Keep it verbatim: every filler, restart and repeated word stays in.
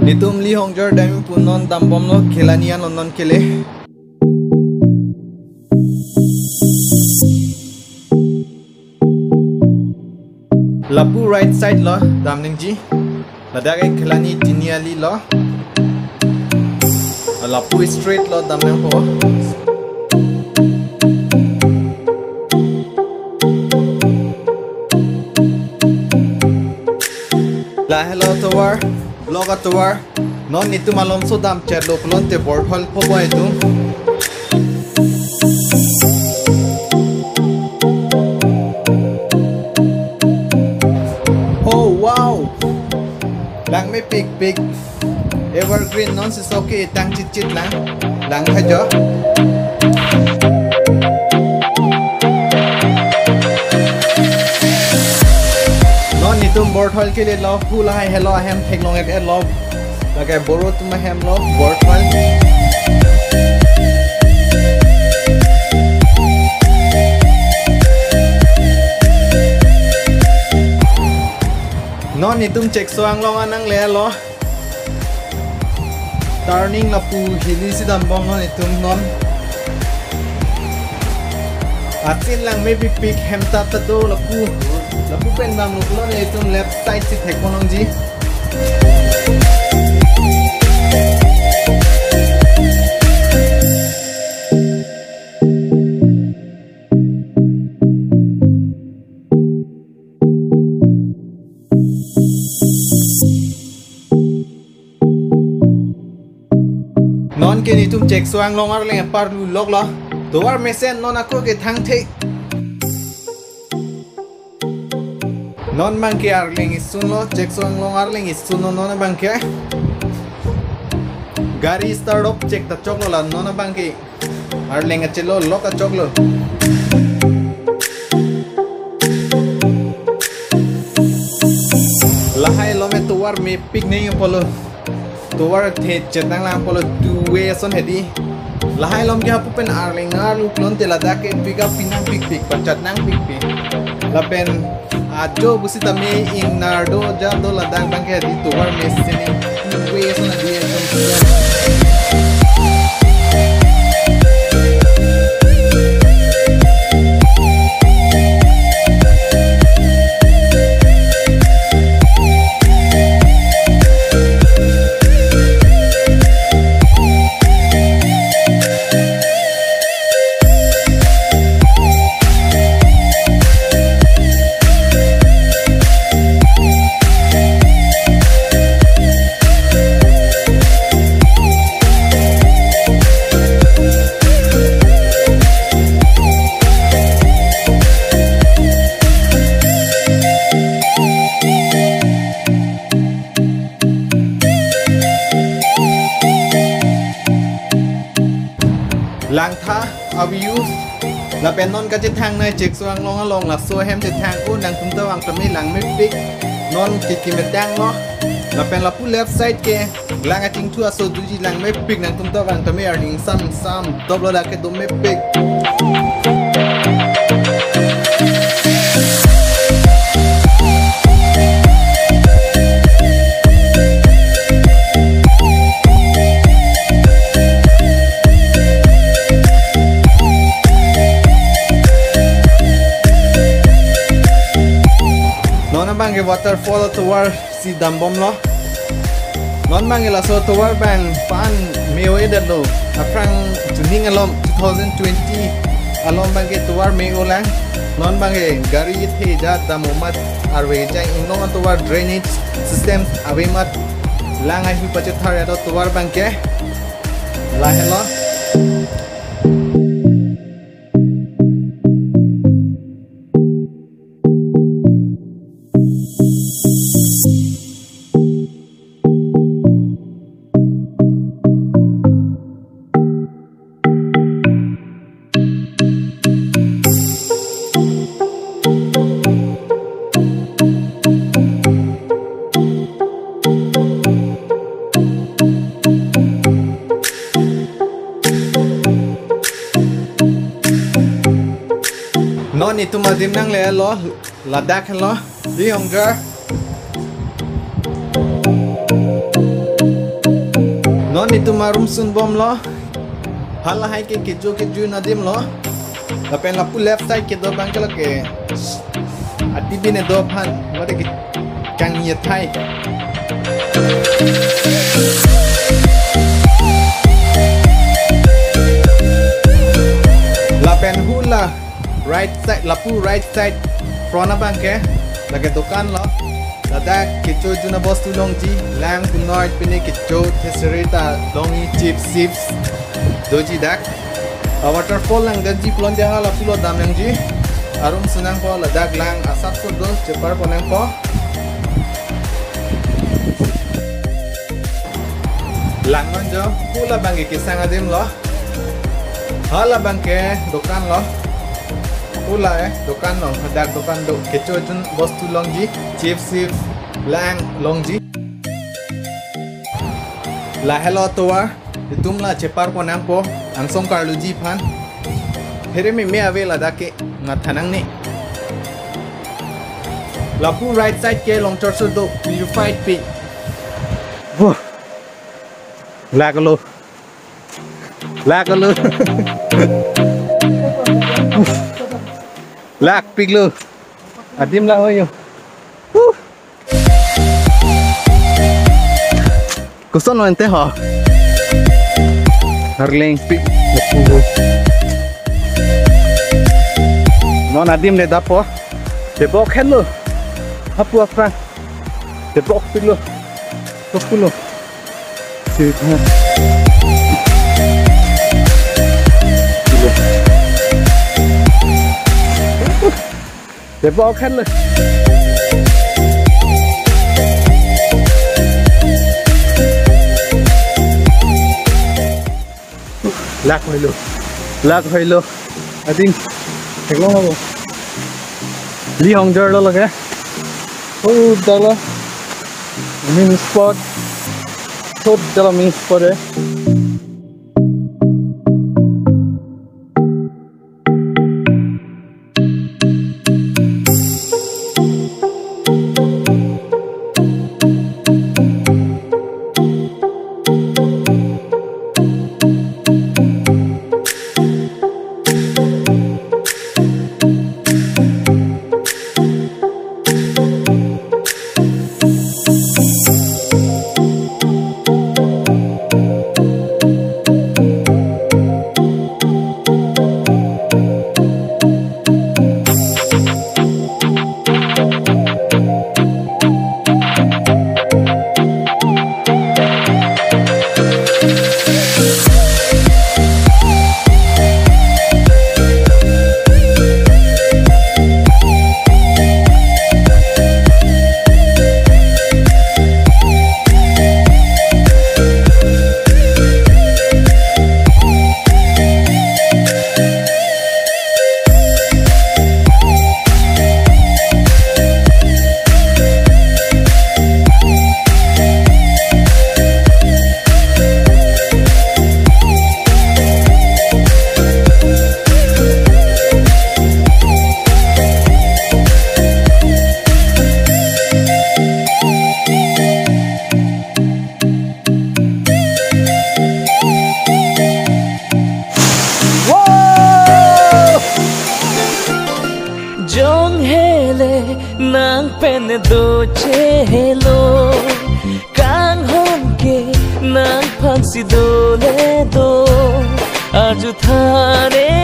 Itum Lihongjar dam pu non dambomlo, Khelani an non kele. Lapu right side lo dam nangji. Ladak ke Khelani Tiniali lo. Lapu straight lo dam nangpo. Lahelo tovar, vlog atovar. Non itum alomso damchetlo pulote borthol po bo itum. Oh wow. Lang mepikpik. Evergreen non si soke tang chitchit lang. Lang hajo. Non itum borthol kelelo, pu lahai helo ahem theklong-et-etlo. Lake Boro atum ahem lo, borthol. Non itum Chekso Anglong an nanglelo. Turning lapu hili si dambom non itum non. Atin lang mepikpik, hem tap ta do lapu. Lapu pen bang luklo ne itum left side si thekponlongji. Non ke nitum Chekso Anglong arleng apar luloklo. Tovar mesen non ako ke thangthe. Non bangke arleng isun lo, Chekso Anglong arleng isun lo non bangke. Gari start up chek ta choklo la non bangke. Arleng achelo lok achoklo. Lahai lom e tovar mepik nangji pulo. Tovar the chetang lang pulo two way ason hedi. Lahai lom ke hapu pen arleng arlu klonte ladak ke pick up pi nangpikpik, pachat nangpikpik. Lapen ajo pusitame ingnar do ja do ladak bangke hedi tovar mesen two way ason hedi ekdom. Langtha a-view. Lapen non kachethang nai Chekso Anglong along laso ahem chethang ko nangtum ta vang tame lang mepik. Non kiki metang lo. Lapen lapu left side ke lang achingthu aso doji, lang mepik, nangtum ta vang tame arning sam sam doplo dak ke dom mepik. Non abang ke waterfall atovar si dambomlo. Non bang laso tovar bang pan me-o-edetlo. Aphrang chuning alom two thousand twenty alom bang ke tovar me-o lang. Non bang ke gari the ja dam-o mat arve jang inglong atovar drainage system ave mat lang ahi pachethar ya do tovar bang ke. Lahelo. Non itum adim nanglelo, ladak lo, Lihongjar. Itum arum sunbomlo. Halahai ke kecho kejun adim lo. Lapen lapu left side kedo abang ke lake ati bine do aphan mate ke kangye thai. Lapen hula right side, lapu right side front abang ke lake dokan lo. Ladak kecho jun abostu longji, lang punoi pine kecho theseri ta longji, chips, chips doji dak. A waterfall langdetji pulote hala pulo dam nangji. Arum sunangpo, ladak lang asap sudo chepar ponangpo. Lang manjo, hula abang ke kesang adim lo. Hala abang ke dokan lo. Hula eh, dokan lo, hadak dokan do, kecho jun bostu longji, chips, chips, lang longji. Lahelo tovar, itum la chepar ponangpo, angsong karluji aphan. Phere meme ave ladak ke, matha nangne. Lapu right side ke longchor sudo, purified pi. Wah. Lak lo. Lak lo. Lak pik lo. Adim la hoyo. Huh. Koson lo ante ho. Arleng pik. Non adim le dapo. Tebok hen lo. Hapu aphrang. Tebok pik lo. Tebok pik lo. Sip ha. Tebok hen lo. Lak hoilo. Lak hoilo. Adim. Theklong labo. Li hongjar lo lake. Oh, dala. Main spot. Thot dala main spot eh. Jong hele nang pen dochelo, kanghon ke nang phansi dole do, arju thane